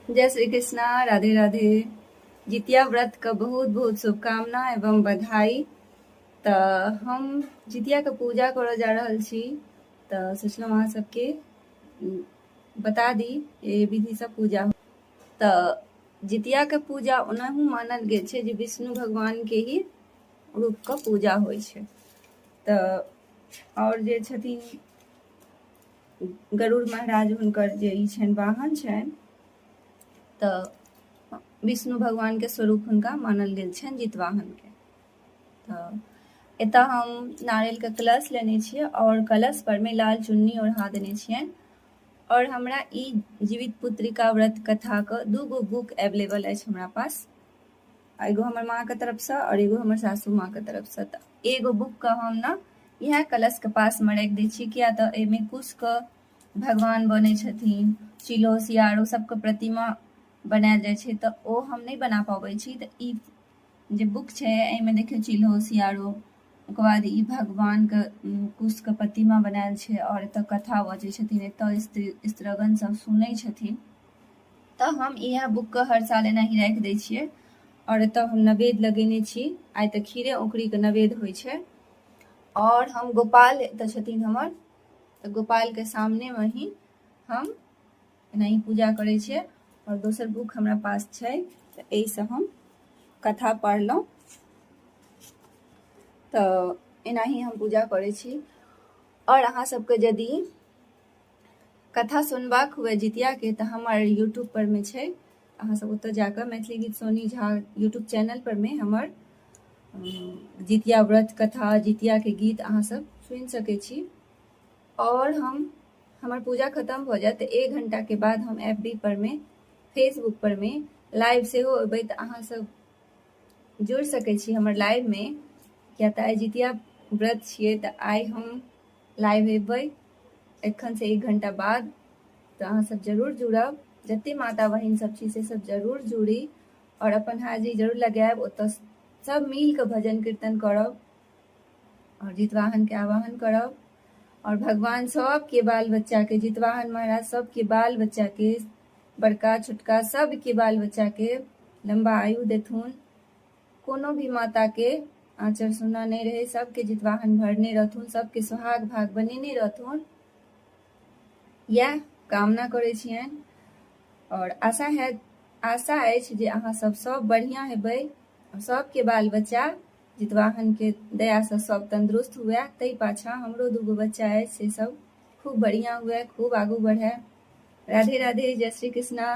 जय श्री कृष्णा, राधे राधे। जितिया व्रत के बहुत बहुत शुभकामना एवं बधाई। तऽ हम जितिया के पूजा करऽ जा रहल छी, तऽ सोचलहुँ अहाँ सबके बता दी ए विधि से पूजा। तऽ जितिया के पूजा ओनाहु मानल गेल छै जे विष्णु भगवान के ही रूप के पूजा होइ छै। तऽ आओर जे छथिन गरुड़ महाराज, हुनकर जे ई छनि, वाहन छनि, तऽ विष्णु भगवानके स्वरूप हुनका मानल गेल छनि जितवाहनके। तऽ एतऽ हम नारियलके कलश लेने छियै आओर कलश परमे लाल चुन्नी ओढ़ा देने छियनि। आओर हमरा ई जीवित पुत्रिका व्रत कथाके 2 गो बुक एवेलेबल अछि हमरा पास, एगो हमर माँके तरफसँ आओर एगो हमर सासू माँके तरफसँ। तऽ एगो बुकके हम ने इएह कलशके पासमे राखि दै छी, किया तऽ एहिमे कुशके भगवान बनै छथिन, चिलो सियारो सबके प्रतिमा बनायल जाइ छै, तऽ ओ हम नहि बना पबै छी। तऽ ई जे बुक छै, एहिमे देखियौ, चिल्हो सियारो, ओकर बाद ई भगवानके कुशके प्रतिमा बनायल छै आओर एतऽ कथा बजै छथिन, एतऽ स्त्री स्त्रीगण सब सुनै छथिन। तऽ हम इएह बुकके हर साल एनाही राखि दै छियै। आओर एतऽ हम नवेद लगेने छी। आइ तऽ खीरे औंकुरीके नवेद होइ छै। आओर हम गोपाल एतऽ छथिन हमर, तऽ गोपालके सामनेमे ही हम एनाही पूजा करै छियै। आओर दोसर बुक हमरा पास छै, तऽ एहिसँ हम कथा पढ़लहुँ। तऽ एनाही हम पूजा करै छी। आओर अहाँ सबके यदि कथा सुनबाक हुए जितियाके, तऽ हमर यूट्यूब पर मे छै। अहाँ सब ओतऽ जाकऽ मैथिली गीत सोनी झा यूट्यूब चैनल पर मे हमर जितिया व्रत कथा, जितियाके गीत अहाँ सब सुनि सकै छी। आओर हम हमर पूजा खतम भऽ जायत तऽ एक घंटाके बाद हम एफ बी पर मे, फेसबुक पर मे लाइव सेहो अयबै, तऽ अहाँ सब जुड़ि सकै छी हमर लाइवमे, किया तऽ आइ जितिया व्रत छियै। तऽ आइ हम लाइव अयबै एखन से एक घंटा बाद, तऽ अहाँ सब जरूर जुड़ब। जते माता बहिन सब छी, से सब जरूर जुड़ी आओर अपन हाजिरी जरूर लगायब। ओतऽ सब मिल कऽ भजन कीर्तन करब आओर जितवाहनके आवाहन करब। आओर भगवान सबके बाल बच्चाके, जितवाहन महाराज सबके बाल बच्चाके, बड़का छोटका सबके बाल बच्चाके लम्बा आयु देथुन। कोनो भी माताके आँचर सुना नहि रहै, सबके जितवाहन भरने रहथुन, सबके सोहाग भाग बनेने रहथुन, इएह कामना करै छियनि। आओर आशा है, आशा अछि जे अहाँ सब सब बढ़िआँ हेबै, सबके बाल बच्चा जितवाहनके दयासँ सब तन्दुरुस्त हुए। ताहि पाछाँ हमरो 2 गो बच्चा अछि, से सब खूब बढ़िआँ हुए, खूब आगू बढ़ए। राधे राधे, जय श्री कृष्णा।